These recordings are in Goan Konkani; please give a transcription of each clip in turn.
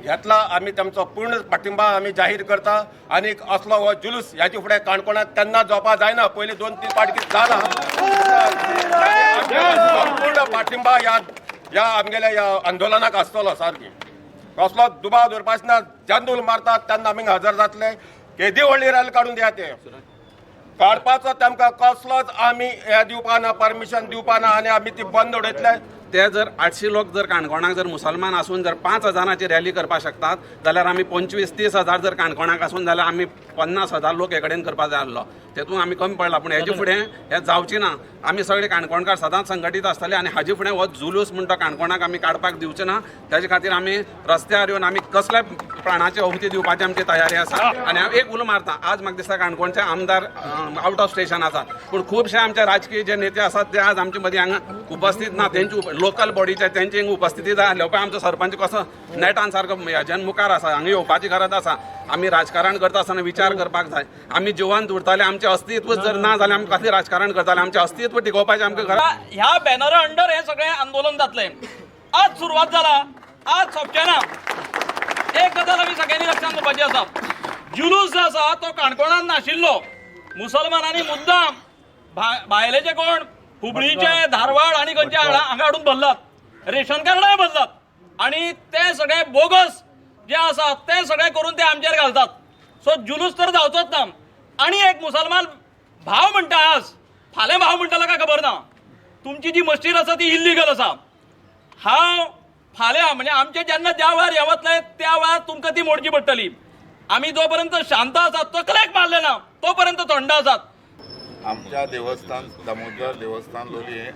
घेतला. आमी तांचो पूर्ण पाठिंबा आमी जाहीर करता आनी असलो हो जुलूस ह्याचे फुडें काणकोणांत केन्ना जावपा जायना. पयलीं 2-3 पाटकी जाला. संपूर्ण पाठिंबा ह्या ह्या आमगेल्या ह्या आंदोलनाक आसतलो. सारकी कसलो दुबाव दवरपाच ना. जेन्ना मारतात तेन्ना आमी हजर जातले. केदी व्हडली रॅली काडून दिया, ते काडपाचो तांकां कसलोच आमी हे दिवपा ना, परमिशन दिवपा ना आनी आमी ती बंद उडयतले. ते जर 800 लोक जर काणकोणाक जर मुसलमान आसून जर 5 हजारांची रॅली करपाक शकतात जाल्यार आमी 25-30 हजार जर काणकोणाक आसून जाल्यार आमी 50,000 लोक हे कडेन करपाक जाय आसलो. तेतून आमी कमी पडला, पूण हेजे फुडें हें जावचें ना. आमी सगळे काणकोणकार सदांच संघटीत आसतले आनी हाजे फुडें हो जुलूस म्हणटा काणकोणाक आमी काडपाक दिवचे ना. तेजे खातीर आमी रस्त्यार येवन आमी कसल्या प्राणाची आहुती दिवपाची आमची तयारी आसा. आनी हांव एक उलो मारता, आज म्हाका दिसता काणकोणचे आमदार आवट ऑफ स्टेशन आसात, पूण खुबशे आमचे राजकीय जे नेते आसात ते आज आमचे मदीं हांगा उपस्थित ना. तेंची लोकल बॉडीचे तेंची हिंगा उपस्थिती जाय आसली. पळय, आमचो सरपंच कसो नेटान सारको हेज्यान मुखार आसा. हांगा येवपाची गरज आसा. आमी राजकारण करता आसतना विचार करपाक जाय. आमी जिवंत उरताले, आमचें अस्तित्व जर ना जाल्यार आमी कसलें राजकारण करताले? आमचें अस्तित्व टिकोवपाचें आमकां गरज. ह्या बॅनरा अंडर हे सगळें आंदोलन जातलें. आज सुरवात जाला, आज सोंपचें ना. एक गजाल आमी सगळ्यांनी लक्षांत दवरपाची आसा, जुलूस जो आसा तो काणकोणांत नाशिल्लो. मुसलमानांनी मुद्दाम भायले जे कोण हुबळीचे, धारवाड आनी खंयचे हांगा हाडून भरलात, रेशन कार्डाय भरलात आनी ते सगळे बोगस जे आसा ते सगळे करून ते आमचेर घालतात. सो जुलूस तर जावचोच ना. आनी एक मुसलमान भाव म्हणटा आज, फाल्यां भाव म्हणटलो काय खबर ना, तुमची जी मस्जीद आसा ती इल्लीगल आसा. हांव फाल्यां म्हणजे आमचे जेन्ना ज्या वेळार हे वतले त्या वेळार तुमकां ती मोडची पडटली. आमी जो पर्यंत शांत आसात, तकलेक मारले ना, तो पर्यंत थंड आसात. आमच्या देवस्थान, दामोदर देवस्थान लोलयें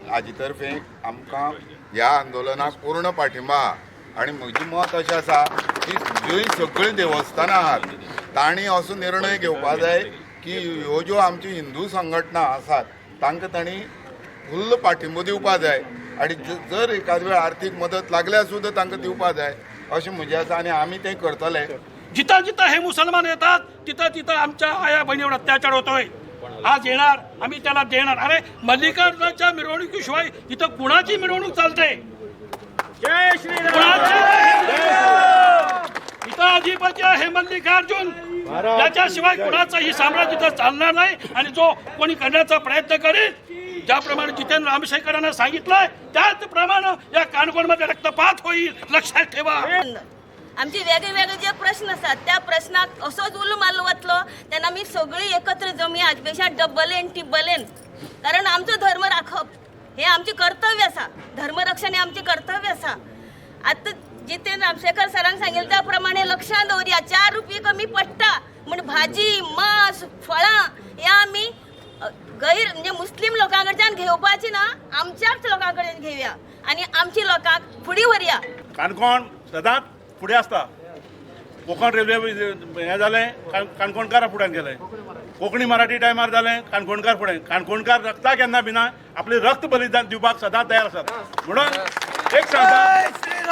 हाजी तर्फे आमकां ह्या आंदोलनाक पूर्ण पाठिंबा आहा. आनी म्हजें मत अशें आसा की जंय सगळीं देवस्थानां आहात तांणी असो निर्णय घेवपा जाय की ह्यो ज्यो आमच्यो हिंदू संघटना आसात तांकां तांणी फुल्ल पाठिंबो दिवपा जाय आनी जर एकाद वेळ आर्थीक मदत लागल्यार सुद्दां तांकां दिवपा जाय अशें म्हजें आसा आनी आमी तें करतले. जिथं जिथं हे मुसलमान येतात तिथं तिथं आमच्या आया बहिणीवर अत्याचार होतोय. आज येणार, आम्ही त्याला देणार. अरे, मल्लिकार्जुनाच्या मिरवणुकीशिवाय इथं कुणाची मिरवणूक चालते? कुणाची? इथं अधिपती आहे मल्लिकार्जुन, त्याच्याशिवाय कुणाचंही साम्राज्य इथं चालणार नाही. आणि जो कोणी करण्याचा प्रयत्न करेल, ज्याप्रमाणे जितेंद्र आमशेकरांना सांगितलंय त्याचप्रमाणे या काणकोणमध्ये रक्तपात होईल, लक्षात ठेवा. आमचे वेगळे वेगळे जे प्रश्न आसात त्या प्रश्नाक असोच उलो मारलो वतलो तेन्ना आमी सगळीं एकत्र जमया, हाजे पेक्षा डब्बलेन टिब्बलेन, कारण आमचो धर्म राखप हें आमचें कर्तव्य आसा. धर्मरक्षण हें आमचें कर्तव्य आसा. आतां जितेंद्र आमशेकर सरान सांगिल्लें त्या प्रमाणे लक्षात दवरया, 4 रुपये कमी पडटा म्हण भाजी, मांस, फळां हे आमी गैर म्हणजे मुस्लीम लोकां कडच्यान घेवपाची ना. आमच्याच लोकां कडेन घेवया आनी आमच्या लोकांक फुडें व्हरया. काणकोण सदांच फुडें आसता. कोंकण रेल्वे हें जालें, काणकोणकार फुड्यान गेले. कोंकणी मराठी टायमार जालें, काणकोणकार फुडें. काणकोणकार रक्ता केन्ना भिना, आपलें रक्त बलिदान दिवपाक सदांच तयार आसात. म्हणून एक सांगता,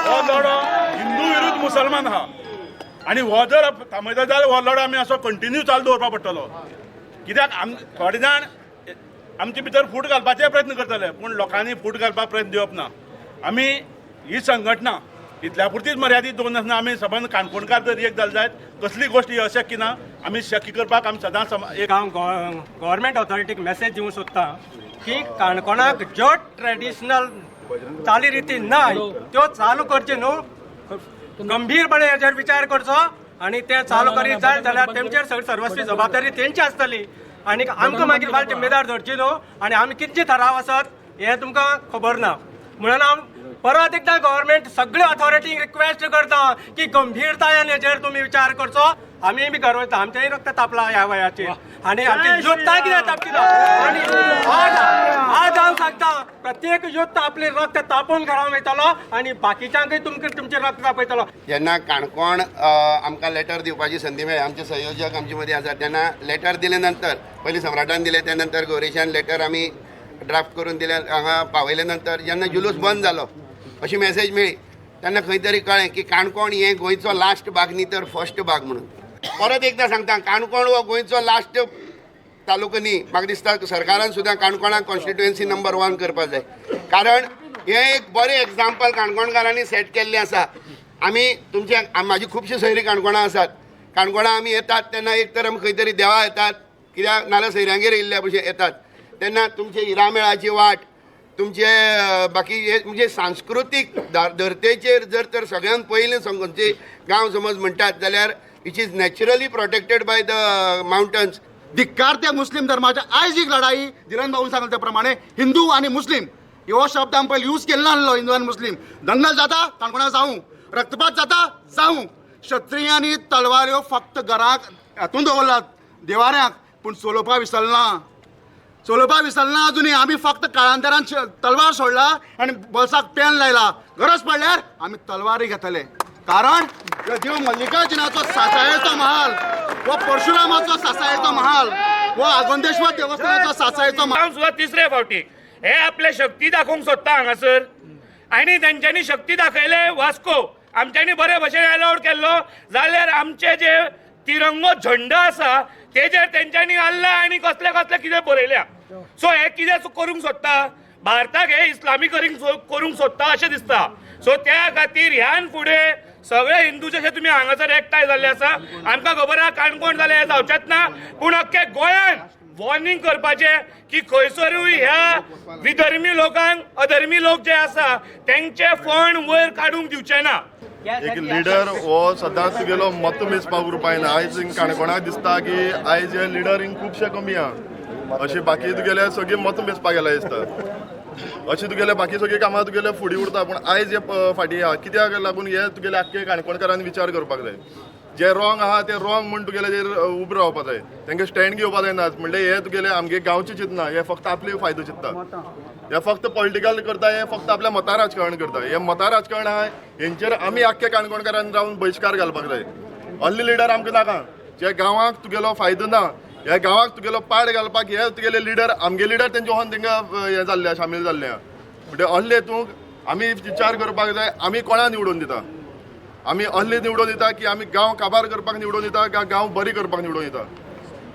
हो लढो हिंदू विरुद्ध मुसलमान आहा आनी हो जर थांबयता जाल्यार हो लढो आमी असो कंटिन्यू चालू दवरपा पडटलो. कित्याक आम थोडे जाण आमचे भितर फूट घालपाचे प्रयत्न करतले, पूण लोकांनी फूट घालपाक प्रयत्न दिवप ना. आमी ही संघटना इतल्या पुरतीच मर्यादीत दवरनासतना आमी सबंद काणकोणकार जर एक जाले जायत, कसली गोश्ट ही अशक्य ना. आमी शक्य करपाक आमी सदांच एक हांव गव्हर्मेंट ऑथॉरिटीक मॅसेज दिवंक सोदता की काणकोणाक ज्यो ट्रेडिशनल चालीरिती ना त्यो चालू करच्यो न्हू. गंभीरपणे हेजेर विचार करचो आनी ते चालू करीत जाय जाल्यार तेमचेर सगळी सर्वस्वी जबाबदारी तेंची आसतली आनी आमकां मागीर फाल्यां जिम्मेदार धरची न्हू. आनी आमी कितले थराव आसत हें तुमकां खबर ना. म्हणून हांव परत एकदां गव्हर्मेंट सगळे ऑथॉरिटींक रिक्वेस्ट करता की गंभीरतायेन हेजेर तुमी विचार करचो. आमी बी गर्व, आमचेंय रक्त तापला ह्या वयाचेर आनी आमची युद्धां कित्याक तापतना. आनी आज आज हांव सांगता, प्रत्येक युद्ध आपलें रक्त तापोवन घरा वयतलो आनी बाकीच्यांकय तुमकां तुमचें रक्त तापयतलो. जेन्ना काणकोण आमकां लेटर दिवपाची संदी मेळ्ळी, आमचे संयोजक आमचे मदीं आसात, तेन्ना लेटर दिले नंतर पयलीं सम्राटान दिले, त्या नंतर गौरेशान लेटर आमी ड्राफ्ट करून दिले. हांगा पावयले नंतर जेन्ना जुलूस बंद जालो अशी मेसेज मेळ्ळी तेन्ना खंय तरी कळ्ळें की काणकोण हें गोंयचो लास्ट भाग न्ही तर फर्स्ट भाग म्हणून. परत एकदां सांगता, काणकोण हो गोंयचो लास्ट तालुको न्ही. म्हाका दिसता सरकारान सुद्दां काणकोणाक कॉन्स्टिट्युएन्सी नंबर 1 करपाक जाय, कारण हें एक बरें एग्जाम्पल काणकोणकारांनी सेट केल्लें आसा. आमी तुमच्या म्हाजी खुबशी सोयरी काणकोणां आसात. काणकोणां आमी येतात तेन्ना एक तर आमी खंय तरी देवा येतात, कित्याक नाल्यार सोयऱ्यांगेर येयल्ल्या भशेन येतात. तेन्ना तुमचे हिरामेळाची वाट, तुमचे बाकी हे म्हणजे सांस्कृतीक धरतेचेर जर तर सगळ्यांत पयलें खंयचे गांव समज म्हणटात जाल्यार which is naturally protected by the mountains. धिक्कार त्या मुस्लीम धर्माच्या. आयज एक लढाई धीरन भाऊन सांगले त्या प्रमाणे हिंदू आनी मुस्लीम हो शब्द आमी पयलीं यूज केल्लो नासलो. हिंदू आनी मुस्लीम दंगल जाता काणकोणा जावं, रक्तपात जाता जावं, क्षत्रियांनी तलवाऱ्यो फक्त घराक हातून दवरलात देवाऱ्यांक, पूण चलोवपा विसरना, चलोवपा विसरना अजुनूय. आमी फक्त काळांतरान तलवार सोडला आनी बोल्साक पेन लायला. गरज पडल्यार आमी तलवारी घेतले, कारण देव मल्लिकार्जुनाचो सासायेचो महाल, हो परशुरामाचो सासायेचो महाल, हो आगोंदेश्वर देवस्थानाचो सासायेचो महाल. सुद्दां तिसरे फावटी हे आपले शक्ती दाखोवंक सोदता हांगासर आनी तेंच्यांनी शक्ती दाखयले वास्को आमच्यांनी बरे भशेन एलावड केल्लो जाल्यार आमचे जे तिरंगो झंडो आसा तेजेर तेंच्यांनी अल्ला आनी कसले कसले कितें बरयल्या. सो हे कितें करूंक सोदता, भारताक हे इस्लामी करूंक सोदता अशें दिसता. सो त्या खातीर ह्यान फुडें सगळे हिंदू जशे तुमी हांगासर एकठांय जाल्ले आसा, आमकां खबर आहा काणकोण जालें हें जावचेंच ना, पूण अख्खे गोंयान वॉर्निंग करपाचें की खंयसरूय ह्या विधर्मी लोकांक, अधर्मी लोक जे आसा तेंचे फंड वयर काडूंक दिवचे ना. एक लिडर हो सदांच तुगेलो मत मेजपाक उरपाक. आयज काणकोणाक दिसता की आयज हे लिडर हिंग खुबशे कमी आहा, अशें बाकी तुगेले सगळीं मत मेजपाक गेला दिसता, अशें तुगेले बाकी सगळीं कामां तुगेले फुडें उरता, पूण आयज हे फाटीं आहा कित्याक लागून हे तुगेले आख्खे काणकोणकारांनी विचार करपाक जाय. जे रॉंग आहा ते रॉंग म्हूण तुगेले जेर उबे रावपा जाय, तांकां स्टँड घेवपा जायना. म्हणल्यार हे तुगेले आमगे गांवचे चिंतना, हे फक्त आपले फायदो चिंतता, हे फक्त पॉलिटिकल करता, हे फक्त आपल्या मतां राजकारण करता. हे मतां राजकारण आहा हेंचेर आमी आख्खे काणकोणकारान रावन बहिश्कार घालपाक जाय. असले लिडर आमकां नाका जे गांवाक तुगेलो फायदो ना, ह्या गांवाक तुगेलो पाड घालपाक हे तुगेले लिडर, आमगे लिडर तेंचे वचोन तेंकां हें जाल्ले शामील जाल्ले आहा. म्हणजे असले हितूंक आमी विचार करपाक जाय, आमी कोणा निवडून दिता, आमी असले निवडून दिता की आमी गांव काबार करपाक निवडून दिता काय गांव बरी करपाक निवडून दिता.